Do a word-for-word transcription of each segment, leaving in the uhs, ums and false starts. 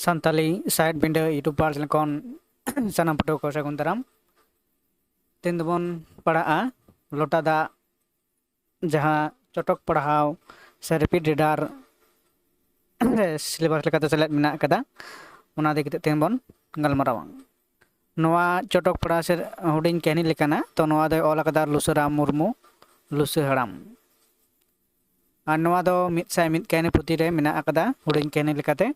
ᱥᱟᱱᱛᱟᱞᱤ ᱥᱟᱭᱮᱫ ᱵᱤᱸᱰᱟᱹ YouTube ᱯᱟᱦᱴᱟ ᱠᱷᱚᱱ ᱥᱟᱱᱟᱢ ᱯᱟᱹᱴᱷᱩᱣᱟᱹ ᱠᱚ ᱥᱟᱹᱜᱩᱱ ᱫᱟᱨᱟᱢ᱾ ᱛᱮᱦᱮᱧ ᱫᱚᱵᱚᱱ ᱯᱟᱲᱦᱟᱜᱼᱟ ᱞᱚᱴᱟ ᱫᱟᱜ, ᱡᱟᱦᱟᱸ ᱪᱚᱴᱚᱠ ᱯᱟᱲᱦᱟᱣ ᱥᱮ repeat reader ᱨᱮ syllabus ᱞᱮᱠᱟᱛᱮ ᱥᱮᱞᱮᱫ ᱢᱮᱱᱟᱜ ᱟᱠᱟᱫᱟ, ᱚᱱᱟ ᱤᱫᱤ ᱠᱟᱛᱮ ᱛᱮᱦᱮᱧ ᱵᱚᱱ ᱜᱟᱞᱢᱟᱨᱟᱣᱟ᱾ ᱱᱚᱣᱟ ᱪᱚᱴᱚᱠ ᱯᱟᱲᱦᱟᱣ ᱥᱮ ᱦᱩᱰᱤᱧ ᱠᱟᱹᱦᱱᱤ ᱞᱮᱠᱟᱱᱟᱜ, ᱛᱚ ᱱᱚᱣᱟ ᱫᱚᱭ ᱚᱞ ᱟᱠᱟᱫᱟ ᱞᱩᱥᱟᱹᱨᱟᱢ ᱢᱩᱨᱢᱩ, ᱞᱩᱥᱟᱹ ᱦᱟᱲᱟᱢ᱾ ᱟᱨ ᱱᱚᱣᱟ ᱫᱚ ᱢᱤᱫ ᱥᱟᱭ ᱢᱤᱫ ᱠᱟᱹᱦᱱᱤ ᱯᱩᱛᱷᱤ ᱨᱮ ᱢᱮᱱᱟᱜ ᱟᱠᱟᱫᱟ ᱦᱩᱰᱤᱧ ᱠᱟᱹᱦᱱᱤ ᱞᱮᱠᱟᱛᱮ᱾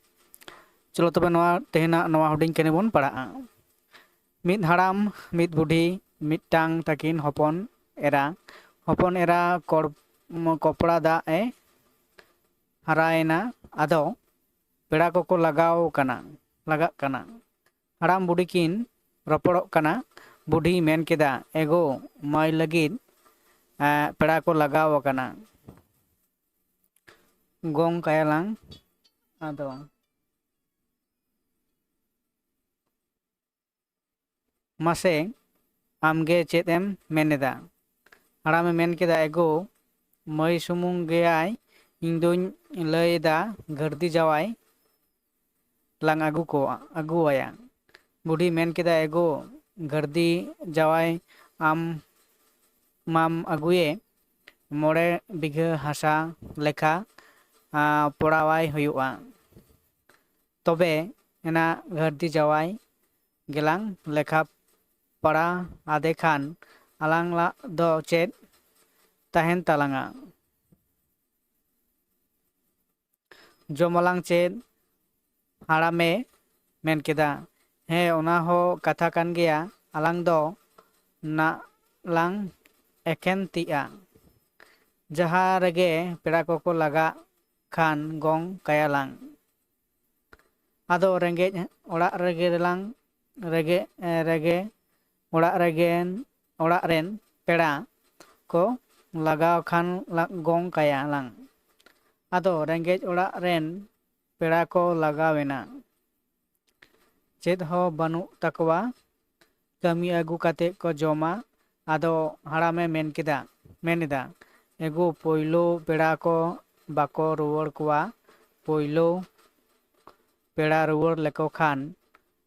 ᱪᱚᱞᱚ ᱛᱚᱵᱮ ᱱᱚᱣᱟ ᱛᱮᱦᱮᱧᱟᱜ ᱱᱚᱣᱟ ᱦᱩᱰᱤᱧ ᱠᱟᱹᱦᱱᱤ ᱵᱚᱱ ᱯᱟᱲᱦᱟᱜᱼᱟ᱾ ᱢᱤᱫ ᱦᱟᱲᱟᱢ, ᱢᱤᱫ ᱵᱩᱰᱷᱤ, ᱢᱤᱫᱴᱟᱝ ᱛᱟᱹᱠᱤᱱ ᱦᱚᱯᱚᱱ ᱮᱨᱟ᱾ ᱦᱚᱯᱚᱱ ᱮᱨᱟ ᱠᱚᱲ-, ᱠᱚᱯᱲᱟ ᱫᱟᱜ ᱮ ᱦᱟᱨᱟᱭᱮᱱᱟ᱾ ᱟᱫᱚ ᱯᱮᱲᱟ ᱠᱚᱠᱚ ᱞᱟᱜᱟᱣ ᱠᱟᱱᱟ, ᱞᱟᱜᱟᱜ ᱠᱟᱱᱟ᱾ ᱦᱟᱲᱟᱢ ᱵᱩᱰᱷᱤ ᱠᱤᱱ ᱨᱚᱯᱚᱲᱚᱜ ᱠᱟᱱᱟ᱾ ᱵᱩᱰᱷᱤ ᱢᱮᱱ ᱠᱮᱫᱟ, "ᱮᱜᱳ ᱢᱟᱹᱭ ᱞᱟᱹᱜᱤᱫ, ᱮ, ᱯᱮᱲᱟ ᱠᱚ ᱞᱟᱜᱟᱣ ᱟᱠᱟᱱᱟ᱾ ᱜᱚᱝ ᱠᱟᱭᱟᱞᱟᱝ ᱟᱫᱚ᱾ ᱢᱟᱥᱮ, ᱟᱢᱜᱮ ᱪᱮᱫ ᱮᱢ ᱢᱮᱱ ᱮᱫᱟ?" ᱦᱟᱲᱟᱢᱮ ᱢᱮᱱ ᱠᱮᱫᱟ, "ᱮᱜᱳ, ᱢᱟᱹᱭ ᱥᱩᱢᱩᱝ ᱜᱮᱭᱟᱭ, ᱤᱧ ᱫᱩᱧ ᱞᱟᱹᱭ ᱮᱫᱟ, ᱜᱷᱟᱹᱨᱫᱤ ᱡᱟᱶᱟᱭ ᱞᱟᱝ ᱟᱹᱜᱩ ᱠᱚᱣᱟ, ᱟᱹᱜᱩᱣᱟᱭᱟ᱾" ᱵᱩᱰᱷᱤ ᱢᱮᱱ ᱠᱮᱫᱟ, "ᱮᱜᱳ, ᱜᱷᱟᱹᱨᱫᱤ ᱡᱟᱶᱟᱭ ᱟᱢ ᱢᱟᱢ ᱟᱹᱜᱩᱭᱮ, ᱢᱚᱬᱮ ᱵᱤᱜᱷᱟᱹ ᱦᱟᱥᱟ ᱞᱮᱠᱷᱟ, ᱟ, ᱯᱚᱲᱟᱣᱟᱭ ᱦᱩᱭᱩᱜᱼᱟ᱾ ᱛᱚᱵᱮ ᱮᱱᱟ ᱜᱷᱟᱹᱨᱫᱤ ᱡᱟᱶᱟᱭ ᱜᱮᱞᱟᱝ ᱞᱮᱠᱷᱟ ᱯᱟᱲᱟ ᱟᱫᱮ ᱠᱷᱟᱱ ᱟᱞᱟᱝ ᱞᱟᱜ ᱫᱚ ᱪᱮᱫ ᱛᱟᱦᱮᱱ ᱛᱟᱞᱟᱝᱟ? ᱡᱚᱢᱟᱞᱟᱝ ᱪᱮᱫ?" ᱦᱟᱲᱟᱢᱮ ᱢᱮᱱ ᱠᱮᱫᱟ, "ᱦᱮᱸ, ᱚᱱᱟ ᱦᱚᱸ ᱠᱟᱛᱷᱟ ᱠᱟᱱ ᱜᱮᱭᱟ, ᱟᱞᱟᱝ ᱫᱚ ᱱᱟᱜ ᱞᱟᱝ ᱮᱠᱷᱮᱱ ᱛᱤᱜᱼᱟ᱾ ᱡᱟᱦᱟᱸ ᱨᱮᱜᱮ ᱯᱮᱲᱟ ᱠᱚᱠᱚ ᱞᱟᱜᱟᱜ ᱠᱷᱟᱱ ᱜᱚᱝ ᱠᱟᱭᱟᱞᱟᱝ᱾ ᱟᱫᱚ ᱨᱮᱸᱜᱮᱡ ᱚᱲᱟᱜ ᱨᱮᱜᱮ ᱨᱮᱞᱟᱝ, ᱨᱮᱜᱮ, ᱨᱮᱜᱮ ᱚᱲᱟᱜ ᱨᱮᱜᱮ, ᱚᱲᱟᱜ ᱨᱮᱱ ᱯᱮᱲᱟ ᱠᱚ ᱞᱟᱜᱟᱣ ᱠᱷᱟᱱ ᱞᱟ-, ᱜᱚᱝ ᱠᱟᱭᱟᱞᱟᱝ᱾ ᱟᱫᱚ ᱨᱮᱸᱜᱮᱡ ᱚᱲᱟᱜ ᱨᱮᱱ ᱯᱮᱲᱟ ᱠᱚ ᱞᱟᱜᱟᱣᱮᱱᱟ᱾ ᱪᱮᱫ ᱦᱚᱸ ᱵᱟᱹᱱᱩᱜ ᱛᱟᱠᱚᱣᱟ, ᱠᱟᱹᱢᱤ ᱟᱹᱜᱩ ᱠᱟᱛᱮ ᱠᱚ ᱡᱚᱢᱟ᱾" ᱟᱫᱚ ᱦᱟᱲᱟᱢᱮ ᱢᱮᱱ ᱠᱮᱫᱟ, ᱢᱮᱱ ᱮᱫᱟ, "ᱮᱜᱳ, ᱯᱳᱭᱞᱳ ᱯᱮᱲᱟ ᱠᱚ ᱵᱟᱠᱚ ᱨᱩᱣᱟᱹᱲ ᱠᱚᱣᱟ, ᱯᱳᱭᱞᱳ ᱯᱮᱲᱟ ᱨᱩᱣᱟᱹᱲ ᱞᱮᱠᱚ ᱠᱷᱟᱱ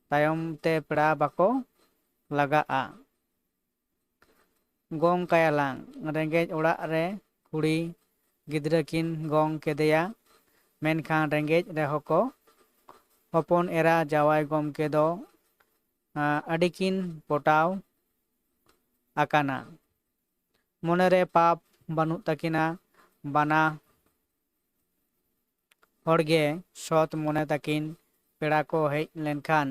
ᱛᱟᱭᱚᱢ ᱛᱮ ᱯᱮᱲᱟ ᱵᱟᱠᱚ ᱞᱟᱜᱟᱜᱼᱟ᱾ ᱜᱚᱝ ᱠᱟᱭᱟᱞᱟᱝ᱾ ᱨᱮᱸᱜᱮᱡ ᱚᱲᱟᱜ ᱨᱮ ᱠᱩᱲᱤ ᱜᱤᱫᱽᱨᱟᱹ ᱠᱤᱱ ᱜᱚᱝ ᱠᱮᱫᱮᱭᱟ, ᱢᱮᱱᱠᱷᱟᱱ ᱨᱮᱸᱜᱮᱡ ᱨᱮᱦᱚᱸ ᱠᱚ ᱦᱚᱯᱚᱱ ᱮᱨᱟ ᱡᱟᱶᱟᱭ ᱜᱚᱢᱠᱮ ᱫᱚ, ᱟᱸ, ᱟᱹᱰᱤ ᱠᱤᱱ ᱯᱚᱴᱟᱣ ᱟᱠᱟᱱᱟ᱾ ᱢᱚᱱᱮᱨᱮ ᱯᱟᱯ ᱵᱟᱹᱱᱩᱜ ᱛᱟᱹᱠᱤᱱᱟ᱾ ᱵᱟᱱᱟ ᱦᱚᱲᱜᱮ ᱥᱚᱛ ᱢᱚᱱᱮ ᱛᱟᱹᱠᱤᱱ ᱯᱮᱲᱟ ᱠᱚ ᱦᱮᱡ ᱞᱮᱱᱠᱷᱟᱱ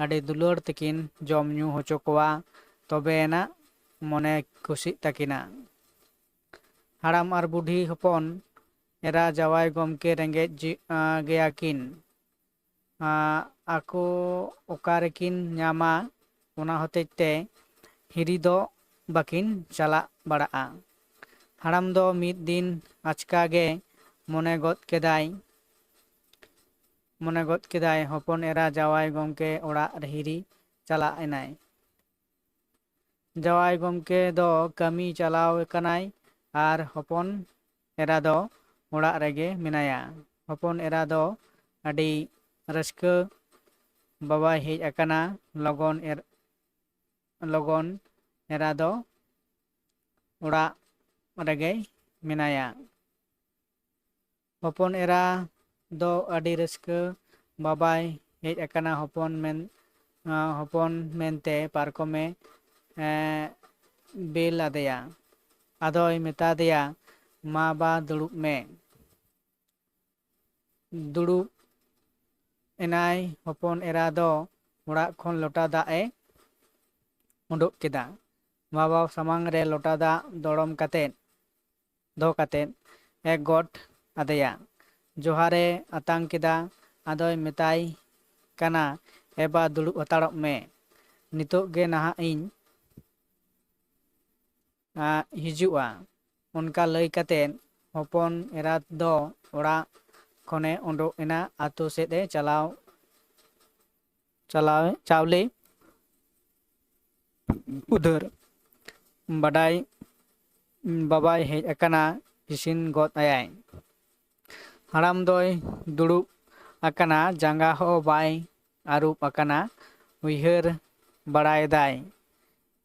ᱟᱹᱰᱤ ᱫᱩᱞᱟᱹᱲ ᱛᱮᱠᱤᱱ ᱡᱚᱢ ᱧᱩ ᱦᱚᱪᱚ ᱠᱚᱣᱟ, ᱛᱚᱵᱮᱭᱟᱱᱟᱜ ᱢᱚᱱᱮ ᱠᱩᱥᱤᱜ ᱛᱟᱹᱠᱤᱱᱟ᱾ ᱦᱟᱲᱟᱢ ᱟᱨ ᱵᱩᱰᱷᱤ ᱦᱚᱯᱚᱱ ᱮᱨᱟ ᱡᱟᱶᱟᱭ ᱜᱚᱢᱠᱮ ᱨᱮᱸᱜᱮᱡ ᱡᱤ-, ᱟᱸ, ᱜᱮᱭᱟ ᱠᱤᱱ᱾ ᱟᱸ, ᱟᱠᱚ ᱚᱠᱟ ᱨᱮᱠᱤᱱ ᱧᱟᱢᱟ, ᱚᱱᱟ ᱦᱚᱛᱮᱡ ᱛᱮ ᱦᱤᱨᱤ ᱫᱚ ᱵᱟᱹᱠᱤᱱ ᱪᱟᱞᱟᱜ ᱵᱟᱲᱟᱜᱼᱟ᱾ ᱦᱟᱲᱟᱢ ᱫᱚ ᱢᱤᱫ ᱫᱤᱱ ᱟᱪᱠᱟ ᱜᱮ ᱢᱚᱱᱮ ᱜᱚᱫ ᱠᱮᱫᱟᱭ, ᱢᱚᱱᱮ ᱜᱚᱫ ᱠᱮᱫᱟᱭ ᱦᱚᱯᱚᱱ ᱮᱨᱟ ᱡᱟᱶᱟᱭ ᱜᱚᱢᱠᱮ ᱚᱲᱟᱜ ᱨᱮ ᱦᱤᱨᱤ ᱪᱟᱞᱟᱜ ᱮᱱᱟᱭ᱾ ᱡᱟᱶᱟᱭ ᱜᱚᱢᱠᱮ ᱫᱚ ᱠᱟᱹᱢᱤ ᱪᱟᱞᱟᱣ ᱟᱠᱟᱱᱟᱭ ᱟᱨ ᱦᱚᱯᱚᱱ ᱮᱨᱟ ᱫᱚ ᱚᱲᱟᱜ ᱨᱮᱜᱮ ᱢᱮᱱᱟᱭᱟ᱾ ᱦᱚᱯᱚᱱ ᱮᱨᱟ ᱫᱚ ᱟᱹᱰᱤ ᱨᱟᱹᱥᱠᱟᱹ ᱵᱟᱵᱟᱭ ᱦᱮᱡ ᱟᱠᱟᱱᱟ᱾ ᱞᱚᱜᱚᱱ ᱮᱨ-, ᱞᱚᱜᱚᱱ ᱮᱨᱟ ᱫᱚ ᱚᱲᱟᱜ ᱨᱮᱜᱮᱭ ᱢᱮᱱᱟᱭᱟ᱾ ᱦᱚᱯᱚᱱ ᱮᱨᱟ ᱫᱚ ᱟᱹᱰᱤ ᱨᱟᱹᱥᱠᱟᱹ ᱵᱟᱵᱟᱭ ᱦᱮᱡ ᱟᱠᱟᱱᱟ ᱦᱚᱯᱚᱱ ᱢᱮᱱ, ᱟᱸ, ᱦᱚᱯᱚᱱ ᱢᱮᱱᱛᱮ ᱯᱟᱨᱠᱚᱢᱮ, ᱮᱸ, ᱵᱮᱞ ᱟᱫᱮᱭᱟ᱾ ᱟᱫᱚᱭ ᱢᱮᱛᱟ ᱫᱮᱭᱟ, "ᱢᱟ ᱵᱟ, ᱫᱩᱲᱩᱵ ᱢᱮ᱾" ᱫᱩᱲᱩᱵ ᱮᱱᱟᱭ ᱦᱚᱯᱚᱱ ᱮᱨᱟ ᱫᱚ ᱚᱲᱟᱜ ᱠᱷᱚᱱ ᱞᱚᱴᱟ ᱫᱟᱜ ᱮ ᱩᱰᱩᱠ ᱠᱮᱫᱟ᱾ ᱵᱟᱵᱟ ᱥᱟᱢᱟᱝ ᱨᱮ ᱞᱚᱴᱟ ᱫᱟᱜ ᱫᱚᱲᱚᱢ ᱠᱟᱛᱮᱫ, ᱫᱚᱦᱚ ᱠᱟᱛᱮᱫ ᱮ ᱜᱚᱰ ᱟᱫᱮᱭᱟ᱾ ᱡᱚᱦᱟᱨᱮ ᱟᱛᱟᱝ ᱠᱮᱫᱟ᱾ ᱟᱫᱚᱭ ᱢᱮᱛᱟᱭ ᱠᱟᱱᱟ, "ᱮ ᱵᱟ, ᱫᱩᱲᱩᱵ ᱦᱟᱛᱟᱲᱚᱜ ᱢᱮ, ᱱᱤᱛᱚᱜ ᱜᱮ ᱱᱟᱦᱟᱜ ᱤᱧ, ᱟ, ᱦᱤᱡᱩᱜᱼᱟ᱾" ᱚᱱᱠᱟ ᱞᱟᱹᱭ ᱠᱟᱛᱮᱫ ᱦᱚᱯᱚᱱ ᱮᱨᱟᱛ ᱫᱚ ᱚᱲᱟᱜ ᱠᱷᱚᱱᱮ ᱩᱰᱩᱠ ᱮᱱᱟ, ᱟᱛᱳ ᱥᱮᱫ ᱮ ᱪᱟᱞᱟᱣ, ᱪᱟᱞᱟᱣ, ᱪᱟᱣᱞᱮ ᱩᱫᱷᱟᱹᱨ᱾ ᱵᱟᱰᱟᱭ, ᱵᱟᱵᱟᱭ ᱦᱮᱡ ᱟᱠᱟᱱᱟ, ᱤᱥᱤᱱ ᱜᱚᱫ ᱟᱭᱟᱭ᱾ ᱦᱟᱲᱟᱢ ᱫᱚᱭ ᱫᱩᱲᱩᱵ ᱟᱠᱟᱱᱟ, ᱡᱟᱸᱜᱟ ᱦᱚᱸ ᱵᱟᱭ ᱟᱹᱨᱩᱵ ᱟᱠᱟᱱᱟ᱾ ᱩᱭᱦᱟᱹᱨ ᱵᱟᱲᱟᱭᱮᱫᱟᱭ,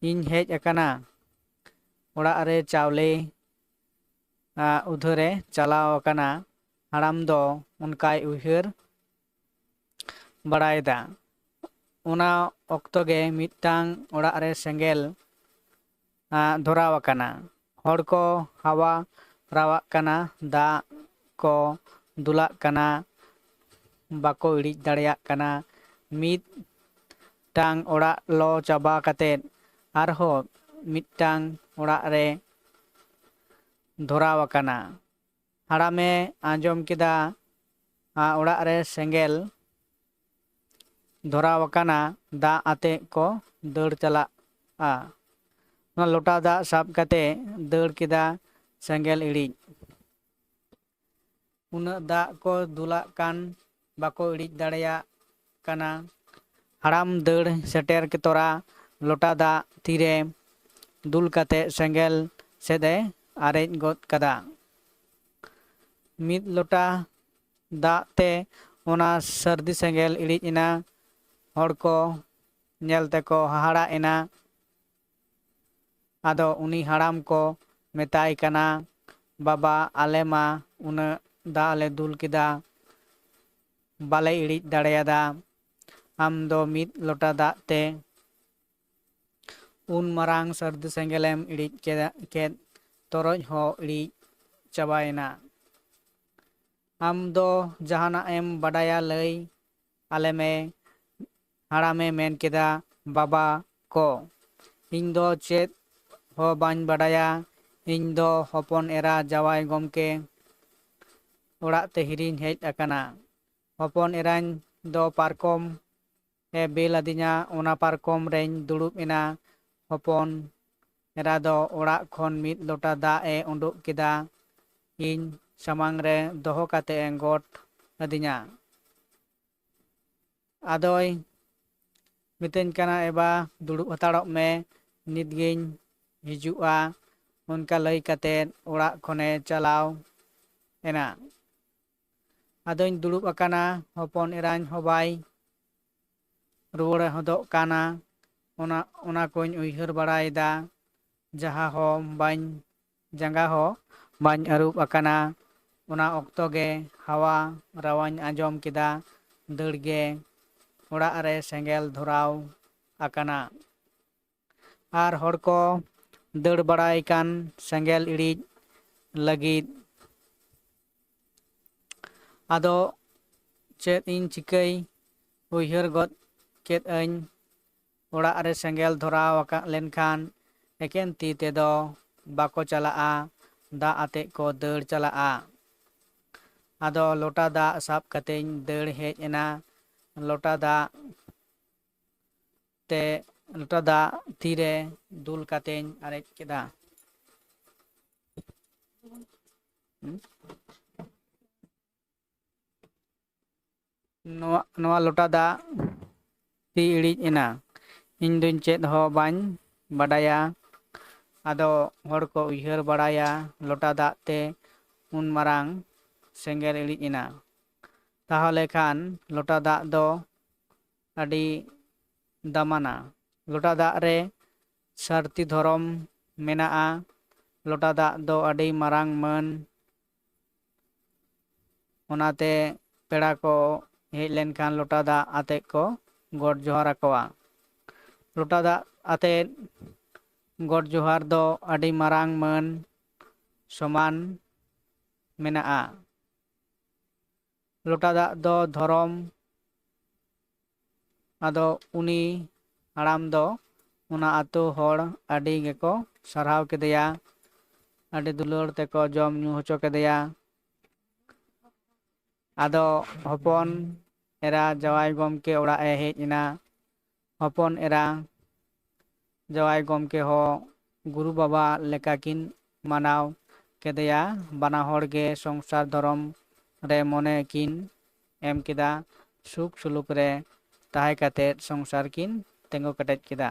ᱤᱧ ᱦᱮᱡ ᱟᱠᱟᱱᱟ᱾ ᱚᱲᱟᱜ ᱨᱮ ᱪᱟᱣᱞᱮ, ᱟ, ᱩᱫᱷᱟᱹᱨᱮ ᱪᱟᱞᱟᱣ ᱟᱠᱟᱱᱟ᱾ ᱦᱟᱲᱟᱢ ᱫᱚ ᱚᱱᱠᱟᱭ ᱩᱭᱦᱟᱹᱨ ᱵᱟᱲᱟᱭᱮᱫᱟ᱾ ᱚᱱᱟ ᱚᱠᱛᱚ ᱜᱮ ᱢᱤᱫᱴᱟᱝ ᱚᱲᱟᱜ ᱨᱮ ᱥᱮᱸᱜᱮᱞ, ᱟ, ᱫᱷᱚᱨᱟᱣ ᱟᱠᱟᱱᱟ᱾ ᱦᱚᱲ ᱠᱚ ᱦᱟᱣᱟ ᱨᱟᱣᱟᱜ ᱠᱟᱱᱟ, ᱫᱟᱜ ᱠᱚ ᱫᱩᱞᱟᱜ ᱠᱟᱱᱟ, ᱵᱟᱠᱚ ᱤᱲᱤᱡ ᱫᱟᱲᱮᱭᱟᱜ ᱠᱟᱱᱟ᱾ ᱢᱤᱫᱴᱟᱝ ᱚᱲᱟᱜ ᱞᱚ ᱪᱟᱵᱟ ᱠᱟᱛᱮᱫ ᱟᱨᱦᱚᱸ ᱢᱤᱫᱴᱟᱝ ᱚᱲᱟᱜ ᱨᱮ ᱫᱷᱚᱨᱟᱣ ᱟᱠᱟᱱᱟ᱾ ᱦᱟᱲᱟᱢᱮ ᱟᱸᱡᱚᱢ ᱠᱮᱫᱟ, ᱟ, ᱚᱲᱟᱜ ᱨᱮ ᱥᱮᱸᱜᱮᱞ ᱫᱷᱚᱨᱟᱣ ᱟᱠᱟᱱᱟ, ᱫᱟᱜ ᱟᱛᱮᱫ ᱠᱚ ᱫᱟᱹᱲ ᱪᱟᱞᱟᱜᱼᱟ᱾ ᱚᱱᱟ ᱞᱚᱴᱟ ᱫᱟᱜ ᱥᱟᱵ ᱠᱟᱛᱮ ᱫᱟᱹᱲ ᱠᱮᱫᱟ ᱥᱮᱸᱜᱮᱞ ᱤᱲᱤᱡ᱾ ᱩᱱᱟᱹᱜ ᱫᱟᱜ ᱠᱚ ᱫᱩᱞᱟᱜ ᱠᱟᱱ, ᱵᱟᱠᱚ ᱤᱲᱤᱡ ᱫᱟᱲᱮᱭᱟᱜ ᱠᱟᱱᱟ᱾ ᱦᱟᱲᱟᱢ ᱫᱟᱹᱲ ᱥᱮᱴᱮᱨ ᱛᱚᱨᱟ ᱞᱚᱴᱟ ᱫᱟᱜ ᱛᱤᱨᱮ ᱫᱩᱞ ᱠᱟᱛᱮ ᱥᱮᱸᱜᱮᱞ ᱥᱮᱫ ᱮ ᱟᱨᱮᱡ ᱜᱚᱫ ᱠᱟᱫᱟ᱾ ᱢᱤᱫ ᱞᱚᱴᱟ ᱫᱟᱜ ᱛᱮ ᱚᱱᱟ ᱥᱟᱹᱨᱫᱤ ᱥᱮᱸᱜᱮᱞ ᱤᱲᱤᱡ ᱮᱱᱟ᱾ ᱦᱚᱲ ᱠᱚ ᱧᱮᱞ ᱛᱮᱠᱚ ᱦᱟᱦᱟᱲᱟᱜ ᱮᱱᱟ᱾ ᱟᱫᱚ ᱩᱱᱤ ᱦᱟᱲᱟᱢ ᱠᱚ ᱢᱮᱛᱟᱭ ᱠᱟᱱᱟ, "ᱵᱟᱵᱟ, ᱟᱞᱮ ᱢᱟ ᱩᱱᱟᱹᱜ ᱫᱟᱜ ᱞᱮ ᱫᱩᱞ ᱠᱮᱫᱟ, ᱵᱟᱞᱮ ᱤᱲᱤᱡ ᱫᱟᱲᱮᱭᱟᱫᱟ᱾ ᱟᱢ ᱫᱚ ᱢᱤᱫ ᱞᱚᱴᱟ ᱫᱟᱜ ᱛᱮ ᱩᱱ ᱢᱟᱨᱟᱝ ᱥᱟᱹᱨᱫᱤ ᱥᱮᱸᱜᱮᱞᱮᱢ ᱤᱲᱤᱡ ᱠᱮᱫᱟ, ᱠᱮᱫ, ᱛᱚᱨᱚᱡ ᱦᱚᱸ ᱤᱲᱤᱡ ᱪᱟᱵᱟᱭᱮᱱᱟ᱾ ᱟᱢ ᱫᱚ ᱡᱟᱦᱟᱱᱟᱜ ᱮᱢ ᱵᱟᱰᱟᱭᱟ ᱞᱟᱹᱭ ᱟᱞᱮ ᱢᱮ", ᱦᱟᱲᱟᱢᱮ ᱢᱮᱱ ᱠᱮᱫᱟ᱾ "ᱵᱟᱵᱟ ᱠᱚ, ᱤᱧ ᱫᱚ ᱪᱮᱫ ᱦᱚᱸ ᱵᱟᱹᱧ ᱵᱟᱰᱟᱭᱟ᱾ ᱤᱧ ᱫᱚ ᱦᱚᱯᱚᱱ ᱮᱨᱟ ᱡᱟᱶᱟᱭ ᱜᱚᱢᱠᱮ ᱚᱲᱟᱜ ᱛᱮ ᱦᱤᱨᱤᱧ ᱦᱮᱡ ᱟᱠᱟᱱᱟ᱾ ᱦᱚᱯᱚᱱ ᱮᱨᱟᱧ ᱫᱚ ᱯᱟᱨᱠᱚᱢ ᱮ ᱵᱮᱞ ᱟᱹᱫᱤᱧᱟ, ᱚᱱᱟ ᱯᱟᱨᱠᱚᱢ ᱨᱮᱧ ᱫᱩᱲᱩᱵ ᱮᱱᱟ᱾ ᱦᱚᱯᱚᱱ ᱮᱨᱟ ᱫᱚ ᱚᱲᱟᱜ ᱠᱷᱚᱱ ᱢᱤᱫ ᱞᱚᱴᱟ ᱫᱟᱜ ᱮ ᱩᱰᱩᱠ ᱠᱮᱫᱟ, ᱤᱧ ᱥᱟᱢᱟᱝ ᱨᱮ ᱫᱚᱦᱚ ᱠᱟᱛᱮ ᱮ ᱜᱚᱰ ᱟᱹᱫᱤᱧᱟ᱾ ᱟᱫᱚᱭ ᱢᱤᱛᱟᱹᱧ ᱠᱟᱱᱟ, 'ᱮ ᱵᱟ, ᱫᱩᱲᱩᱵ ᱦᱟᱛᱟᱲᱚᱜ ᱢᱮ, ᱱᱤᱛᱜᱤᱧ ᱦᱤᱡᱩᱜᱼᱟ.' ᱚᱱᱠᱟ ᱞᱟᱹᱭ ᱠᱟᱛᱮ ᱚᱲᱟᱜ ᱠᱷᱚᱱᱮ ᱪᱟᱞᱟᱣ ᱮᱱᱟ᱾ ᱟᱫᱚᱧ ᱫᱩᱲᱩᱵ ᱟᱠᱟᱱᱟ, ᱦᱚᱯᱚᱱ ᱮᱨᱟᱧ ᱦᱚᱸ ᱵᱟᱭ ᱨᱩᱣᱟᱹᱲ ᱦᱚᱫᱚᱜ ᱠᱟᱱᱟ᱾ ᱚᱱᱟ, ᱚᱱᱟ ᱠᱚᱧ ᱩᱭᱦᱟᱹᱨ ᱵᱟᱲᱟᱭᱮᱫᱟ, ᱡᱟᱦᱟᱸ ᱦᱚᱸ ᱵᱟᱹᱧ, ᱡᱟᱸᱜᱟ ᱦᱚᱸ ᱵᱟᱹᱧ ᱟᱹᱨᱩᱵ ᱟᱠᱟᱱᱟ᱾ ᱚᱱᱟ ᱚᱠᱛᱚ ᱜᱮ ᱦᱟᱣᱟ ᱨᱟᱣᱟᱧ ᱟᱸᱡᱚᱢ ᱠᱮᱫᱟ, ᱫᱟᱹᱲ ᱜᱮ ᱚᱲᱟᱜ ᱨᱮ ᱥᱮᱸᱜᱮᱞ ᱫᱷᱚᱨᱟᱣ ᱟᱠᱟᱱᱟ᱾ ᱟᱨ ᱦᱚᱲ ᱠᱚ ᱫᱟᱹᱲ ᱵᱟᱲᱟᱭ ᱠᱟᱱ ᱥᱮᱸᱜᱮᱞ ᱤᱲᱤᱡ ᱞᱟᱹᱜᱤᱫ᱾ ᱟᱫᱚ ᱪᱮᱫ ᱤᱧ ᱪᱤᱠᱟᱹᱭ ᱩᱭᱦᱟᱹᱨ ᱜᱚᱫ ᱠᱮᱫ ᱟᱹᱧ, ᱚᱲᱟᱜ ᱨᱮ ᱥᱮᱸᱜᱮᱞ ᱫᱷᱚᱨᱟᱣ ᱟᱠᱟᱫ ᱞᱮᱱᱠᱷᱟᱱ ᱮᱠᱮᱱ ᱛᱤ ᱛᱮᱫᱚ ᱵᱟᱠᱚ ᱪᱟᱞᱟᱜᱼᱟ, ᱫᱟᱜ ᱟᱛᱮᱫ ᱠᱚ ᱫᱟᱹᱲ ᱪᱟᱞᱟᱜᱼᱟ᱾ ᱟᱫᱚ ᱞᱚᱴᱟ ᱫᱟᱜ ᱥᱟᱵ ᱠᱟᱛᱮᱧ ᱫᱟᱹᱲ ᱦᱮᱡ ᱮᱱᱟ᱾ ᱞᱚᱴᱟ ᱫᱟᱜ ᱛᱮ, ᱞᱚᱴᱟ ᱫᱟᱜ ᱛᱤᱨᱮ ᱫᱩᱞ ᱠᱟᱛᱮᱧ ᱟᱨᱮᱡ ᱠᱮᱫᱟ᱾ ᱱᱚᱣᱟ, ᱱᱚᱣᱟ ᱞᱚᱴᱟ ᱫᱟᱜ ᱛᱤ ᱤᱲᱤᱡ ᱮᱱᱟ᱾ ᱤᱧ ᱫᱚᱧ ᱪᱮᱫ ᱦᱚᱸ ᱵᱟᱹᱧ ᱵᱟᱰᱟᱭᱟ᱾ ᱟᱫᱚ ᱦᱚᱲ ᱠᱚ ᱩᱭᱦᱟᱹᱨ ᱵᱟᱲᱟᱭᱟ, ᱞᱚᱴᱟ ᱫᱟᱜ ᱛᱮ ᱩᱱ ᱢᱟᱨᱟᱝ ᱥᱮᱸᱜᱮᱞ ᱤᱲᱤᱡ ᱮᱱᱟ᱾ ᱛᱟᱦᱚᱞᱮ ᱠᱷᱟᱱ ᱞᱚᱴᱟ ᱫᱟᱜ ᱫᱚ ᱟᱹᱰᱤ ᱫᱟᱢᱟᱱᱟ᱾ ᱞᱚᱴᱟ ᱫᱟᱜ ᱨᱮ ᱥᱟᱹᱨᱛᱤ ᱫᱷᱚᱨᱚᱢ ᱢᱮᱱᱟᱜᱼᱟ᱾ ᱞᱚᱴᱟ ᱫᱟᱜ ᱫᱚ ᱟᱹᱰᱤ ᱢᱟᱨᱟᱝ ᱢᱟᱹᱱ᱾ ᱚᱱᱟᱛᱮ ᱯᱮᱲᱟ ᱠᱚ ᱦᱮᱡ ᱞᱮᱱᱠᱷᱟᱱ ᱞᱚᱴᱟ ᱫᱟᱜ ᱟᱛᱮᱫ ᱠᱚ ᱜᱚᱰ ᱡᱚᱦᱟᱨ ᱟᱠᱚᱣᱟ᱾ ᱞᱚᱴᱟ ᱫᱟᱜ ᱟᱛᱮᱫ ᱜᱚᱰ ᱡᱚᱦᱟᱨ ᱫᱚ ᱟᱹᱰᱤ ᱢᱟᱨᱟᱝ ᱢᱟᱹᱱ ᱥᱚᱢᱟᱱ ᱢᱮᱱᱟᱜᱼᱟ᱾ ᱞᱚᱴᱟ ᱫᱟᱜ ᱫᱚ ᱫᱷᱚᱨᱚᱢ᱾ ᱟᱫᱚ ᱩᱱᱤ ᱦᱟᱲᱟᱢ ᱫᱚ ᱚᱱᱟ ᱟᱹᱛᱩ ᱦᱚᱲ ᱟᱹᱰᱤ ᱜᱮᱠᱚ ᱥᱟᱨᱦᱟᱣ ᱠᱮᱫᱮᱭᱟ, ᱟᱹᱰᱤ ᱫᱩᱞᱟᱹᱲ ᱛᱮᱠᱚ ᱡᱚᱢ ᱧᱩ ᱦᱚᱪᱚ ᱠᱮᱫᱮᱭᱟ᱾ ᱟᱫᱚ ᱦᱚᱯᱚᱱ ᱮᱨᱟ ᱡᱟᱶᱟᱭ ᱜᱚᱢᱠᱮ ᱚᱲᱟᱜ ᱮ ᱦᱮᱡ ᱮᱱᱟ᱾ ᱦᱚᱯᱚᱱ ᱮᱨᱟ ᱡᱟᱶᱟᱭ ᱜᱚᱢᱠᱮ ᱦᱚᱸ ᱜᱩᱨᱩ ᱵᱟᱵᱟ ᱞᱮᱠᱟ ᱠᱤᱱ ᱢᱟᱱᱟᱣ ᱠᱮᱫᱮᱭᱟ᱾ ᱵᱟᱱᱟ ᱦᱚᱲ ᱜᱮ ᱥᱚᱝᱥᱟᱨ ᱫᱷᱚᱨᱚᱢ ᱨᱮ ᱢᱚᱱᱮ ᱠᱤᱱ ᱮᱢ ᱠᱮᱫᱟ᱾ ᱥᱩᱠ ᱥᱩᱞᱩᱠ ᱨᱮ ᱛᱟᱦᱮᱸ ᱠᱟᱛᱮᱫ ᱥᱚᱝᱥᱟᱨ ᱠᱤᱱ ᱛᱤᱸᱜᱩ ᱠᱮᱴᱮᱡ ᱠᱮᱫᱟ᱾